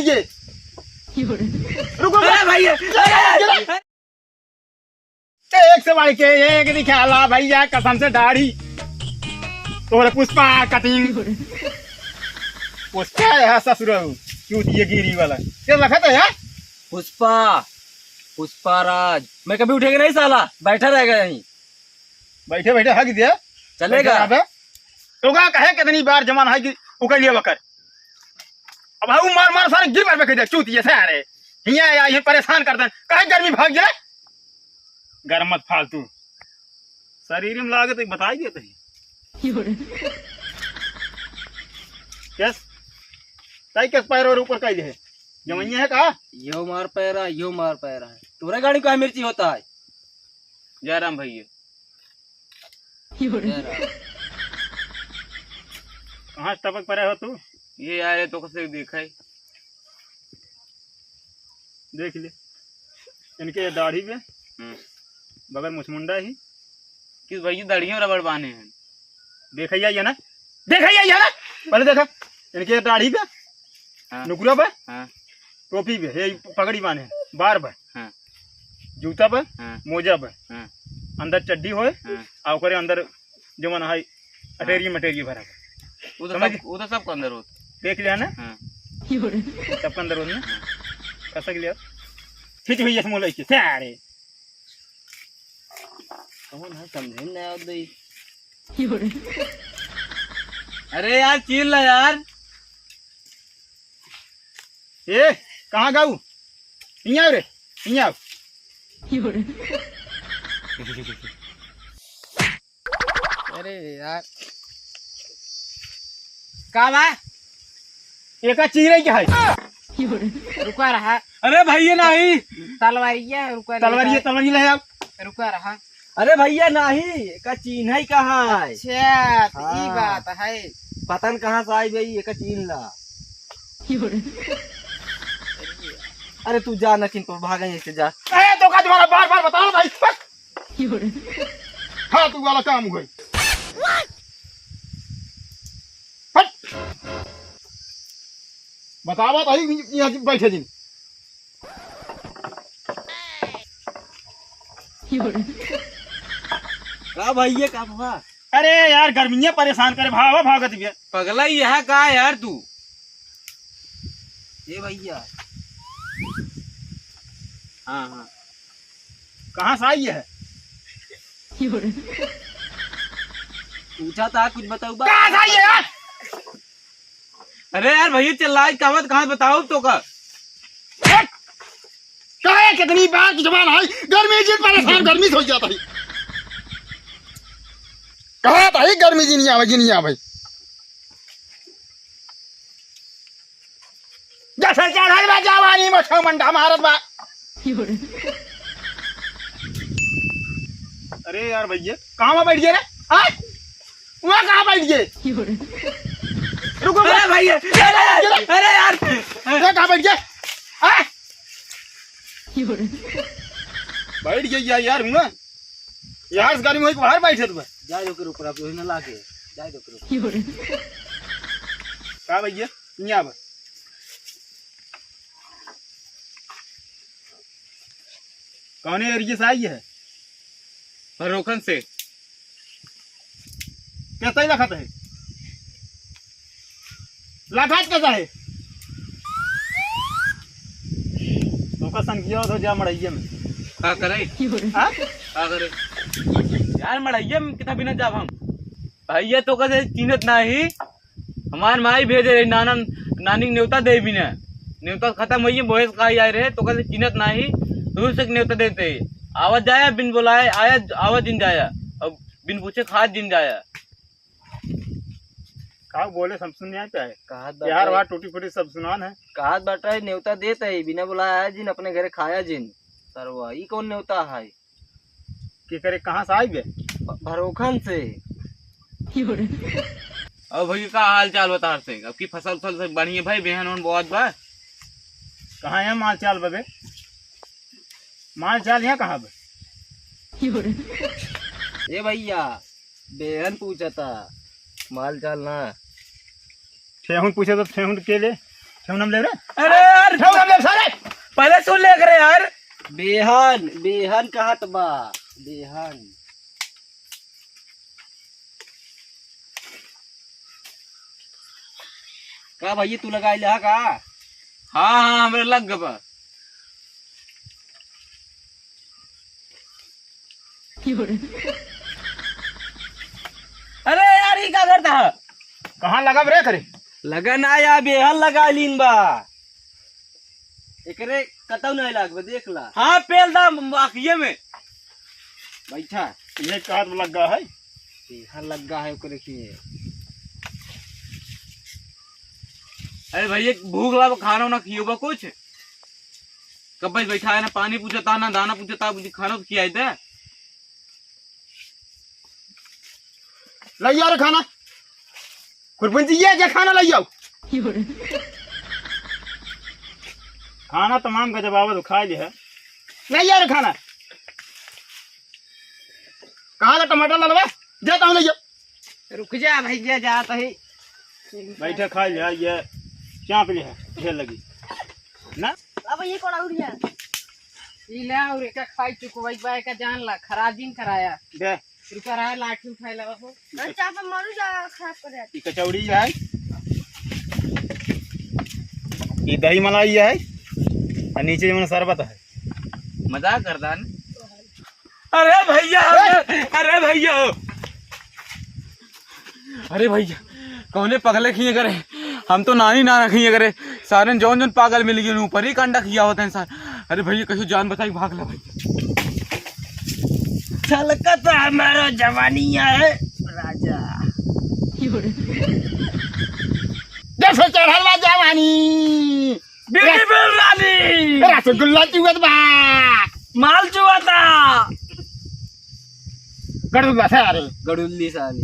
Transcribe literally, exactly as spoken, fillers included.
ये। रुको, अरे भाई, अरे, अरे, अरे। एक से बढ़ के एक दिखाला भैया, कसम से दाढ़ी। तोरे पुष्पा कटिंग। पुष्पा है ससुर, क्यों ये गिरी वाला? क्या लखत है यार? पुष्पा, पुष्पा राज। मैं कभी उठेगा नहीं साला, बैठा रहेगा यहीं। बैठे बैठे हक दे। चलेगा। बैठे रह बे। तो का कहे कितनी बार जमान है कि उकल लिया बकर। अब हाउ मार मार सारे गिर पर कह दे, चूतिया सारे। हिया या ये परेशान कर दे। काहे गर्मी भाग गया? गरम मत फालतू। शरीर में लागे तो बताई देते हैं। यस। ताई के पैर और ऊपर कह दे। जमैया है का? यो मार पैरा, यो मार पैरा है। तोरा गाड़ी का मिर्ची होता है? जयराम भैया। जयराम। कहाँ से टपक पड़े हो तू? ये यार, ये तो कैसे देखा है? देख ले। इनके दाढ़ी पे हम्म। बगल मुछमुंडा ही। किस भैया दाढ़ी में रबड़ बांधे हैं? देखा ही है ना? देखा ही है ना? पहले देखा। इनके दाढ़ी पे, हाँ। नुकरा पे, हाँ। टोपी पे, ये पगड़ी बांधे, बार पे, हाँ। जूता पे, हाँ। मोजा पे, हाँ। अंदर चड्डी होए, हाँ। आ ओकरे अंदर जवन है, हाँ। अटेरिया मटेरिया भरा। वो तो समझ? सब, वो तो सबके अंदर होत। देख लिया ना? हाँ। सबके अंदर होत ना? हाँ। कसक लिया। खींच भैया, समझ लो इसे। सारे। कौन है, समझे में नहीं आवत दई। अरे यार, चीर ला यार। ए, कहाँ गाऊ? हियाँ आओ रे, हियाँ आओ। अरे यार, का बा? एका चीरे के है। रुका रहा। अरे भैया नहीं। तलवारिया, रुका, तलवारिया, रुका। तलवारिया ले आओ। रुका रहा। अरे भैया नहीं, एका चीन्हा ही कहाँ है? अच्छा, तो ई हाँ। बात है। पता न कहाँ से आई भाई, एका चीन ला। अरे तू जा ना, चिंटू, भाग यहीं से जा। ए, तो का तुम्हारा बार बार बताओ भाई, बस। हाँ, तू वाला काम हुए। हट। बतावा तो ही यहाँ बैठे दिन। का भैया, का हुआ? अरे यार, गर्मियाँ परेशान करे, भावा भागत बिया। पगला ही यहाँ का यार तू? ए भैया। हाँ, हाँ। कहाँ से आई है? पूछा था, कुछ बताऊ बा? कहाँ से आई है यार? अरे यार, भैया चिल्लाए, का बात, कहाँ बताओ तो का? हट! काहे कितनी बार की जबान है, गर्मी जिन परेशान, गर्मी से हो जाता है। कहा था ही गर्मी जिनिया भाई, जिनिया भाई। जैसे चढ़ल बा जवानी में छह मंडा मारत बा। अरे यार भैया, कहाँ में बैठ गए रे? हाँ? वहाँ कहाँ बैठ गए? रुको, अरे भैया, अरे यार, अरे यार। अरे कहाँ बैठ गए? हाँ? बैठ गए यार, यार, हुआ? यार, इस गाड़ी में एक बाहर बैठे तो बा। जाए दो के ऊपर, आप लोग ना लागे। जाए दो के ऊपर। का भैया? यहाँ बा। कौने एरिया से आई है? भरोखन से। कैसा ही लखत है? लखत कैसा है? ओकर संगिया तो जा मड़ैया में। का करे? हाँ? का करे? यार, मड़ैया में कितना बिना जाब हम? भैया तो कदे चिन्हत नाही। हमार माई भेजे रही नाना, नानी के नेवता दे बिना। नेवता खतम होइए, भैंस खाई आए रहे, तो कदे चिन्हत नाही। दूर से नेवता देते। आवा जाया बिन बुलाए, आया, आवा जिन जाया। और बिन पूछे खा जिन जाया। का बोले, सब सुन नहीं पाए। कहा यार, बाटे, वहाँ टूटी फूटी सब सुनान है। कहा बाटे, नेवता देत है, बिना बुलाया आया जिन, अपने घरे खाया जिन। सरवा, ई कौन नेवता है? के करे, कहाँ से आई बे? भ-, भरोखन से। अब भैया, का हाल चाल बता से? अब की फसल उसल से बढ़िया भाई, बेहन उहन बहुत बा? कहाँ है माल चाल बबे? माल चाल यहाँ कहाँ बे? ए भैया, बेहन पूछता, माल चाल ना। ठेहुन पूछे तो ठेहुन के ले, ठेहुना में ले रे। अरे यार, ठेहुना में ले सारे। पहले सुन ले करे यार। बेहन, बेहन कहत बा, बेहन। का भैया, तू लगाई ले हा का? हाँ, हाँ, हमरे लग गबा। अरे यार, ई का करता है? कहाँ लगा रे करे? लगा ना यार, बेहन लगा लीन बा। एकरे कतौ नहीं लागबे, देख ला। हाँ, पेल दा आँखिए में। बैठा। ये कहाँ लग गया है? बेहन लग गया है ओकरे के। अरे भैया, भूख लागल, खाना वाना खियोबा कुछ? कब से बैठा है, ना पानी पूछता, ना दाना पूछता, मुझे खाना तो खियाई दे। लइया रे खाना। कुरपंची ये जे खाना लइया। खाना तमाम गजब आवत, खाई ले है। लइया रे खाना। कहाँ का टमाटर ललवा? जाता हूँ लइया। रुक जा भैया, जात ही। बैठे खाई ले, ये चाप ले है, ढेर लगी। ना? अब ये कोड़ा उड़िया। ई ले और एका खाई चुकवाई बा, एका जान ला, खराब दिन कराया। दे। रुका रहा, लाठी उठाए लगा हो। अरे चापा मारू जा, खराब कर दे। ई कचौड़ी है, ई दही मलाई है, और नीचे जौन शरबत है। मजाक करता है। अरे भैया, अरे, अरे भैया, अरे भैया, कौने पगले खिए करे, हम तो नानी ना रखिए करे, सारे जौन जौन पागल मिल गए, ऊपर ही कंडा खिया होते हैं सार। अरे भैया, कैसे जान बचाई, भाग ला भैया। छलकत हमारा जवानी है राजा। जैसे चढ़ल बा जवानी। बीबी बिल रानी। रसगुल्ला चुअत बा। माल चुअता। गड़ुल्ला सारे। गड़ुल्ली साली।